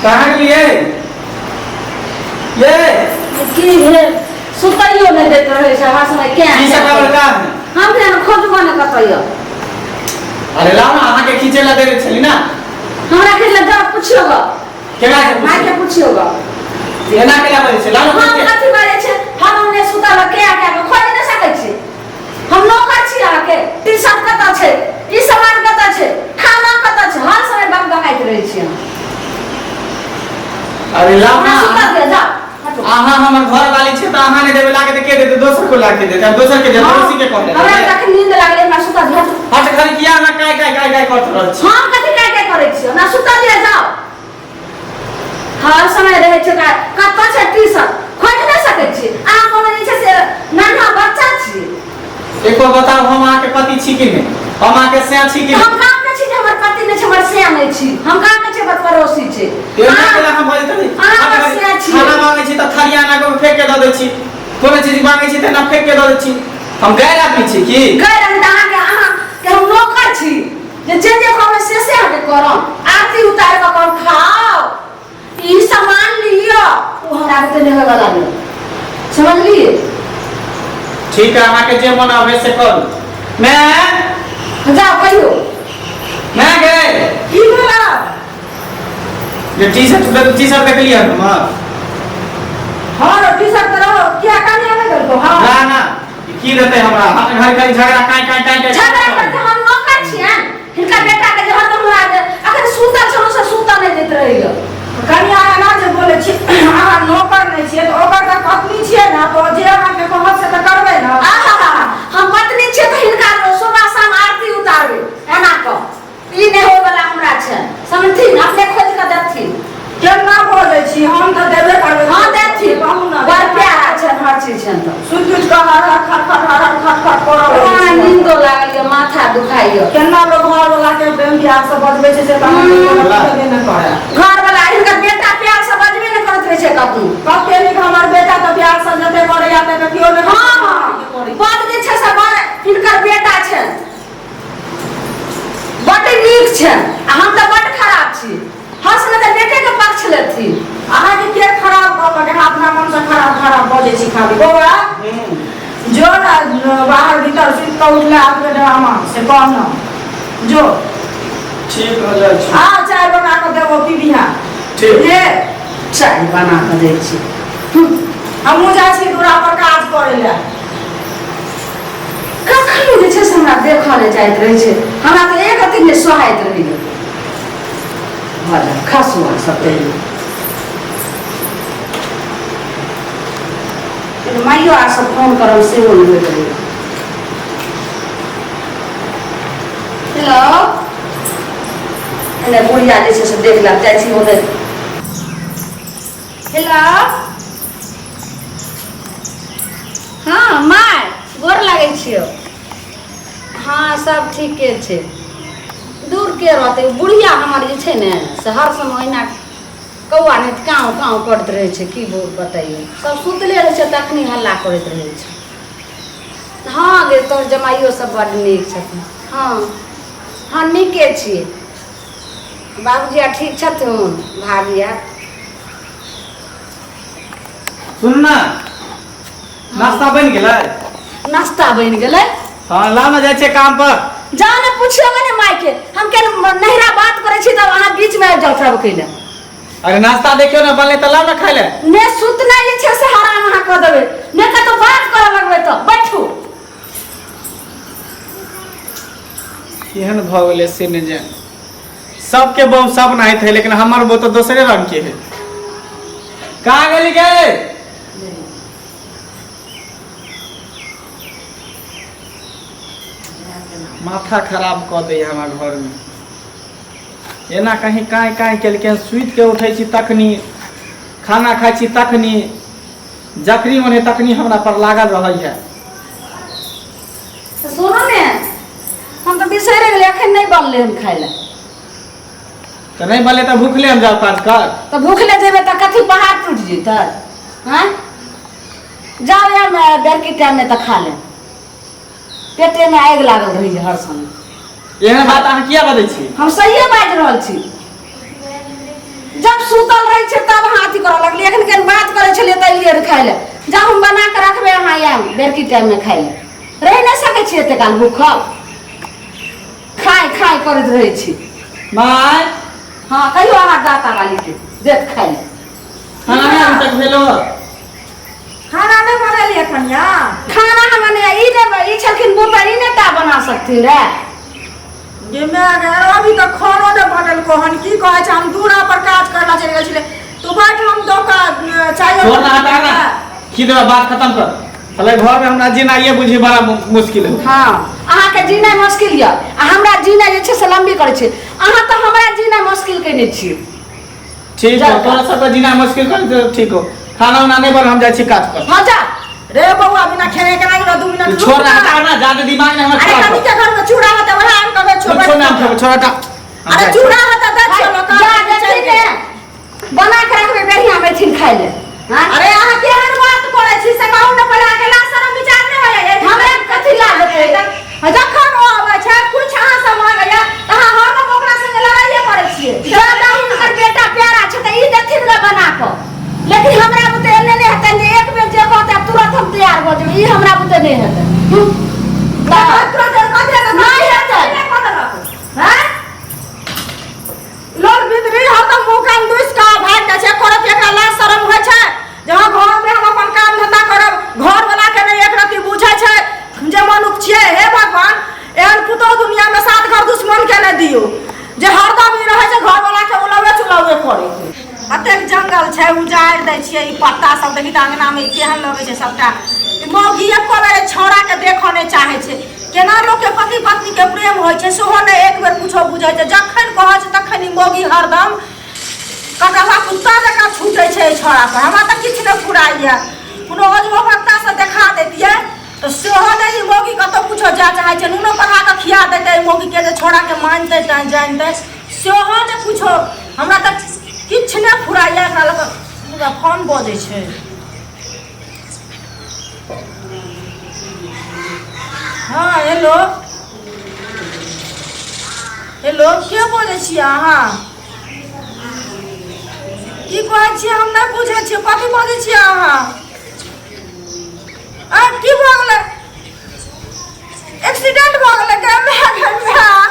कहाँ गेलियै ये? की भेल? सुतैयो नहि दैत रहै छै हर समय। क्या की सब बड़का है? हम केना खोजबो ने कतऽ यऽ। अरे लाओ ना, अहाँ के खींचे ला देने छली ना। हमरा के लग जाओ पूछियो ग। केना के? माय के पूछियो ग। एना केना बजै छै? लाओ ना। हम कथी बाजै छै? हम ने सुतल के के के खोज नहि सकै छी। हम नौकर छी अहाँके? टी शर्ट कतऽ छै, ई सामान कतऽ छै, खाना कतऽ छै, हर समय बकबकाइत रहै छी हम। अरे लाओ ना। हमरा सुतल दिअ, जाओ हटू। अहाँ हमर घर वाली छै तऽ अहाँ नहि देबै लाके तऽ के देतै? दोसर को लाके देतै? आब दोसर के देतै, पड़ोसी के कहने हमरा देतै। तखन नींद लागलै, हमरा सुतल दिअ, हटू। हट घर, किया अहाँ काय काय काय काय करत रहल छी? हम कथी काय काय करै छी? हमरा सुतल दिअ, जाओ। हर समय रहै छै कतऽ छै टी शर्ट, खोजि नहि सकै छी। अहाँ कोनो जे छै से नन्हा बच्चा छी? एक बार बताउ, हम अहाँके पति छी कि नहि? हम अहाँके सैं छी कि हम नहि? काम के छी जे हमर पति नहि छै, हमर सैं नहि छी। हम काम के छी, हमर पड़ोसी छै। एना केना हम बजैत रही? अहाँ हमर सैं छी। खाना मांगै छी तऽ थरिया एना कऽ फेंक के दऽ दै छी, कोनो चीज मांगै छी तऽ एना फेंक के दऽ दै छी। हम गैर आदमी छी की? गैर आदमी तऽ अहाँके, अहाँ के हम नौकर छी जे जे जे कहबै से से अहाँके करब? आरती उतारि कऽ कहब खाओ, ई सामान लिअ, ओ हमरा बुते नहि होयवला नहि, समझलियै? ठीक है, अहाँके जे मन आबै से करू। मैं जाओ कहियो। मैं गए। की भेला? जे टी शर्ट, टी शर्ट देखलियै हमर? हँ, टी शर्ट तऽ रहो किया कनिया नहि देलको? हँ। ना ना, ई की देतै हमरा? हर घड़ी घड़ी झगड़ा, काय काय काय काय। झगड़ा करते हम नौकर छियनि हिनका बेटा के, जे हरदम हमरा जे अखन सुतल छलहुँ से सुतल नहि दैत रहैया। कनिया, एना जे बोलै छी, अहाँ नौकर नहि छियै तऽ ओकर तऽ पत्नी छियै ने, तऽ जे अहाँके कहत से तऽ करबै ने। आहा, हम पत्नी छियै तऽ हिनका सुबह शाम आरती उतारबै एना कऽ? ई नहि होय वाला हमरा छै, समझथिन? अपने खोजि कऽ देथिन। केना बजै छी? हम तऽ देबे करबै। हँ, देथिन। कहू ने। बड़ प्यारा छनि, हर चीज छनि तऽ। सुति उठि कऽ हर हर खट खट हर हर खट खट करऽ लगै हमरा छी। नींदो लागल यऽ, माथा दुखाइ यऽ। केना लोक घरवला के प्रेम प्यार से बजबै छै से तऽ अहाँके कोनो बुझेबे नहि करए। घर वाला हिनकर बेटा प्यार से बजबे नहि करैत रहै छै कखनो। कते नीक हमर बेटा तऽ प्यार से जते करैया तते केओ नहि। हँ हँ, बड जे छै से बड़ हिनकर बेटा छै, बड नीक छै आ हम तऽ बड खराब छी। हर समय तऽ बेटे के पक्ष लेथिन। अहाँके के खराब कहलक? अहाँ अपना मनसँ खराब खराब बजै छी खाली। बौआ, जो ने बाहर भीतर सुति कऽ उठले अपने ड्रामा से कह न, जो। ठीक हो जाइ छी। आ चाय बना कऽ देबो, पीबिहा। ठीक। ले। चाय बना कऽ दै छी। हमहूँ जाइ छी दूरा पर काज करै लए। कखनो जे छै से हमरा देखऽ नहि जाइत रहै छै। हमरा तऽ एक अथी नहि सोहाइत रहैया। भऽ जाए, खसू अहाँ सब पहिले। माइयो आर सब फोन करब सेहो नहि होइत रहैया। हेलो, एने बुढ़िया जे छै से देख लग जाइ छी ओने। हेलो, हँ माय, गोर लागै छियौ। हँ, सब ठीके छै। दूर के रहतै, बुढ़िया हमर जे छै ने से हर समय ओहिना कौआ नहि काँव काँव करैत रहै छै। की बतैयौ, सब सुतले रहै छै तखनी हल्ला करैत रहै छै। हँ गे, तोहर जमाइयो सब बड्ड नीक छथिन। हँ हँ, नीके छियै। बाबूजी आर ठीक छथुन? भाभी आर? सुन ना, नाश्ता बनि गेलै? नाश्ता बनि गेलै। हँ, ला ना, जाइ छियै काम पर। जाओ ने, पूछियो ने माय के। हम के नहिरा बात करै छी तब अहाँ बीच में आबि जाउ सब कैले। अरे नाश्ता देखियौ ने, बनलै तऽ लाउ ने खाय ले। ने सुतनाइ जे छै से हराम अहाँ कऽ देबै, ने कतौ बात करऽ लगबै तऽ बैठू। केहन भऽ गेलै से नहि जानि। सबके बहु सब नाहित है, लेकिन हमर बहु तऽ दोसरे रंग के है। कहाँ गेली गे? माथा खराब कऽ दैया हमरा घरमे। एना कहीं काँय काँय केलकै। सुति के उठै छी तखनी, खाना खाइ छी तखनी, जखनी मन है तखनी हमरा पर लागल रहै है। तऽ सुनू ने, हम तऽ बिसरि गेलियै, एखन नहि बनलै हन खाय लए। तऽ नहि बनलै तऽ भूखले हम जाउ काज कर? तऽ भूखले जेबै तऽ कथी पहाड़ टूटि जेतै? आँय, जाउ यार, बेरकी टाइममे तऽ खा लेब। पेटेमे आगि लागल रहैए हर समय। एहन बात अहाँ किया बजै छी? हम सहिए बाजि रहल छी। जब सुतल रहै छै तब अहाँ अथी करऽ लगलियै। एखन केहन बात करै छलियै तऽ एलियै खाय लए। जा हम बना कऽ रखबै, अहाँ आयब बेरकी टाइममे खाय लए। रहि नहि सकै छियै एते काल भूखल, खाय खाय करैत रहै छी। माय हँ कहियो अहाँ दाता वाली के देत खाय लए। खाना नहि अभी तक भेलो? खाना नहि बनेलियै कनिया? खाना हम बने ई नहि, ई छलखिन बूढ़, ई नहि ता बना सकथिन रे। गे माय गे, अभी तक खानो नहि बनेलको हन। की कहै छै, हम दूरा पर काज करला चलि गेल छलियै। तू बैठ, हम दऽ कऽ चाय। छोड़ ना, हटा ना, की देबा, बात खत्म कर। साले घर में हमरा जीना ये बुझी बड़ा मुश्किल है। हाँ अहाँके जीना मुश्किल यऽ आ हमरा जीना जे छै से लम्बी करै छै। अहाँ तऽ हमरा जीना मुश्किल केने छियै। ठीक हो, तोरा सबके जीना मुश्किल कर दे, ठीक हो। खाना उना नहीं बन, हम जाइ छी काज पर। हाँ जा। रे बौआ, बिना खेने केना गेलो? 2 मिनट तू छोड़ ना, हटा ना, ज्यादा दिमाग नहीं हमर अरे खराब कनी कर। के घर में चूड़ा होते वएह आन कऽ तू छोड़ ना, हम खेबै, छोड़ हटा। हम अरे जाइ छी। चूड़ा होते दे छियौ ने, जा देथिन ने, बना के रखबै बढ़िया में एथिन खाय ले। हाँ? अरे अहाँ केहन बात करै छी से कहू ने पहिले, अहाँके लाज शरम विचार नहि होइए? हमरा कथी लाज हेतै? जखन ओ अबै छै कुछ अहाँ सब मांगैया तऽ अहाँ हरदम ओकरा संगे लड़ाइए करै छियै। ज्यादा हुनकर बेटा प्यारा छै तऽ ई देथिन गे बना कऽ, लेकिन हमरा बुते एने नहि हेतै जे एक बेर जे कहतै तुरंत हम तैयार भऽ जेबै, ई हमरा बुते नहि हेतै। तुरंत कथी हेतै? नहि हेतै। हैं? लोग बिदरी हरदम मुँह कान दुसि कऽ भागि जाइ छै। करत एकरा लाज शरम होइ छै जे हँ घरमे हम अपन काम धंधा करब? घरवला के नहि एक रत्ती बुझै छै जे मनुख छियै। हे भगवान, एहन पुतोह दुनियामे सात घर दुश्मन के नहि दियौ जे हरदम ई रहै छै घरवला के उलवे चुलवे करै। अतेक जंगल छै, उजाड़ि दै छियै। ई पत्ता सब देखी तऽ अंगनामे ई केहन लगै छै सबटा। ई मौगी एको बेर छौड़ा के देखऽ नहि चाहै छै। केना लोकके पति पत्नीके प्रेम होइ छै सेहो नहि एक बेर कुछो बुझै छै। जखन कहै छै तखन ई मौगी हरदम कटहवा कुत्ता जकाँ छूटै छै एहि छौड़ा पर। हमरा तऽ किछु नहि फुराइए। कोनो अजमो भक्तासँ देखा दैतियै तऽ सेहो नहि। ई मौगी कतहु कुछो जाय चाहै छै। नूनो पका कऽ खिया दैतै एहि मौगीके जे छौड़ाके मानितै जानितै, सेहो नहि कुछो। हमरा तऽ किछु नहि फुराइए एकरा लऽ कऽ। पूरा फोन बजै छै। हँ हेलो हेलो, के बजै छियै अहाँ? की कहै छियै हम नहि बुझै छियै। कथी बजै छियै अहाँ? आ की भऽ गेलै? एक्सीडेंट भऽ गेलै? गे माय गे माय,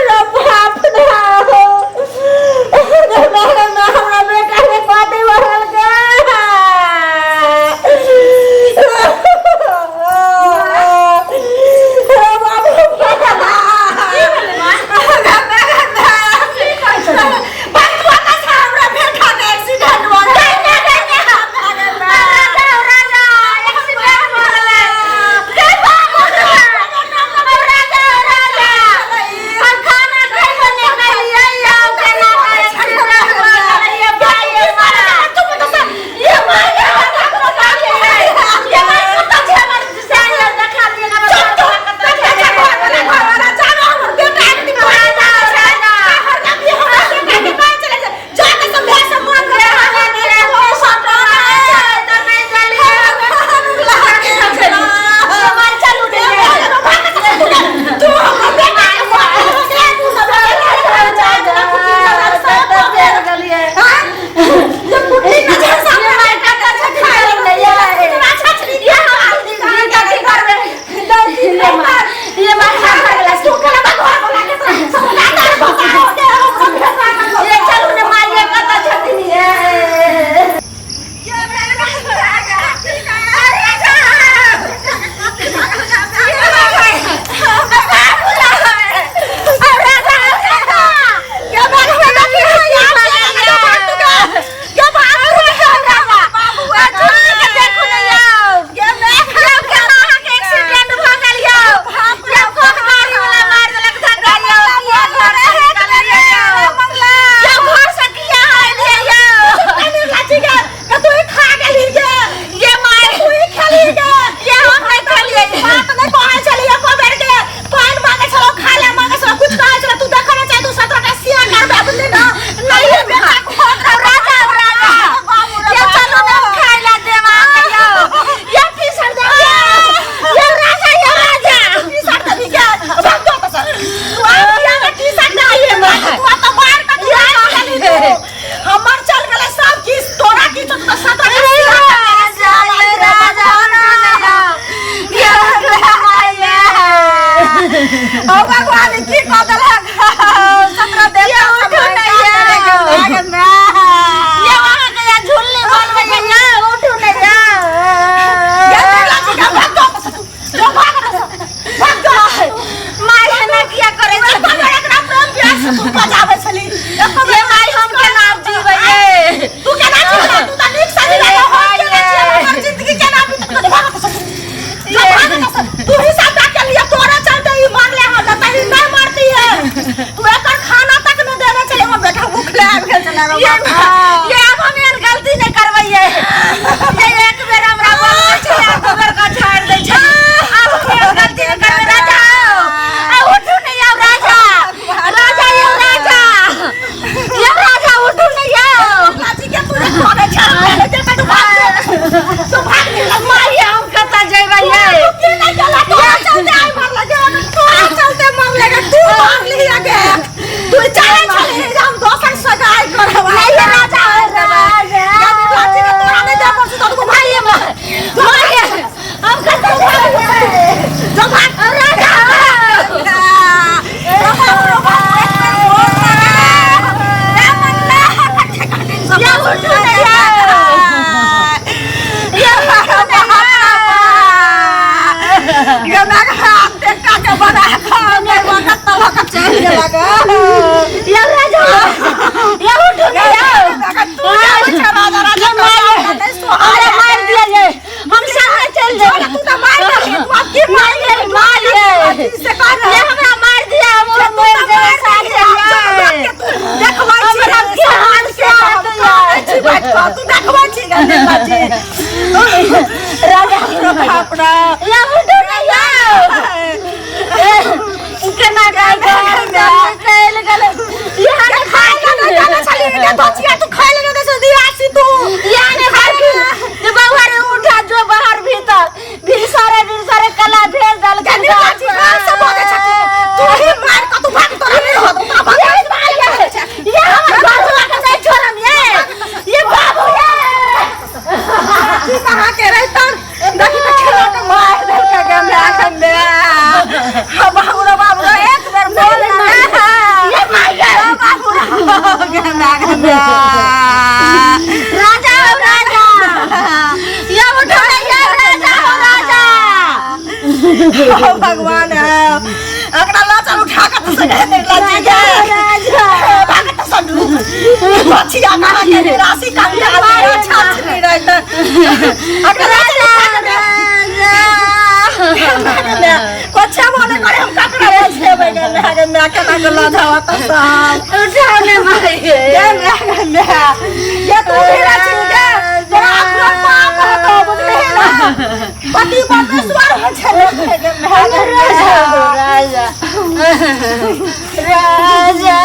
रे बाप रे, रे माय गे माय, हमरा बेटा के कथी भऽ गेल गे? रे बाप रे, हमरा बेटा के एक्सीडेंट भऽ गेल। राजा राजा, एक्सीडेंट भऽ गेलै। गे बाप रे, राजा राजा। नहीं की कह देलक 17 देवता ये उठू नहीं ये। ये वहाँ के या झुल्ली बनबै ये उठू नहीं ये। जो भाग भाग जो माय एना किया करै छै? एकरा प्रेम प्यार से तू बजाबै छली। ये माय, हम केना जीबै ये? तू केना जीबै? तू त नीक से जीबै। हम केना जीबै? हमर जिंदगी केना बीतत? भाग एतऽ से तू। जो भाग एतऽ से। तू ही सबटा के लिए, तोरे चलते ई मरले हन, नहीं त ई नहीं मरती है। तू एकर खाना तक नहीं देने छले, हमर बेटा भूखले आबि गेल छलै। ये ये अब हम एहन गलती नहीं करबै ये। ये एक बेर हमरा बोलबै छै, आ दू बेर का झाड़ि दै छै। आब हम एहन गलती नहीं करबै। राजा आ उठू नहीं आब। राजा, राजा, यौ राजा, यौ राजा, उठू नहीं आउ। चाची के तू जे करे छै जे तू भाग जो, तू भाग नहीं। माय, हम कतऽ जेबै ये? तू की नहीं गेला? तोरा चलते आई मरले गे, तोरा चलते मरले गे। तू मारली गे। तू चाहे छली जे हम दोसर सगाई करब। नहीं ये राजा, राजा। चाची के तोरा नहीं दे पड़तौ तो तू भाग। माय, हम कतऽ जेबै? जो भाग। राजा। ये उठू नहीं ये, उठू नहीं। ये राजा, ये उठू नहीं। हमरा मार दिया ये, हम सामने चल जाए। मार मार ये, हमरा मार दिया, हम मर जाए साथे ये। हमरा के हाल से आत ये। राजा, ये उठू नहीं। केना गाय चल गेलै यहाँ ने खाय यहाँ ने खाय जे बौआ रे, उठा जो बाहर भीतर भिनसरे भिनसरे कला भेज देलकै। ये हमर घरवा के नहीं छोड़म ये, ये बाबू ये। कहाँ के रहतन? देखी त खेला के मार देलकै गे my के my. बाबू रे बाबू रे, एक बेर बोल ना। ये माय गे। बाबू रे गे my के my. राजा हो राजा, ये उठो रे, ये राजा हो राजा। ओ भगवान है, एकरा ला चल, उठा के तो सगे निकला जी गे। राजा। भागत सडू बचिया कहाँ के निराशी कंगाल अच्छा नहीं रहता। एकरा ला चल उठा के दे। कोछा मने करे, हम ककरा बचेबै गे my गे my? केना के लऽ जावा त सब। उठाओ ने माय गे। गे my गे my, ये तू भी रची गे, तोरा अपना पाप हतो, बुझलिही ना? पति परमेश्वर होइ छै गे my गे my. राजा, राजा, राजा।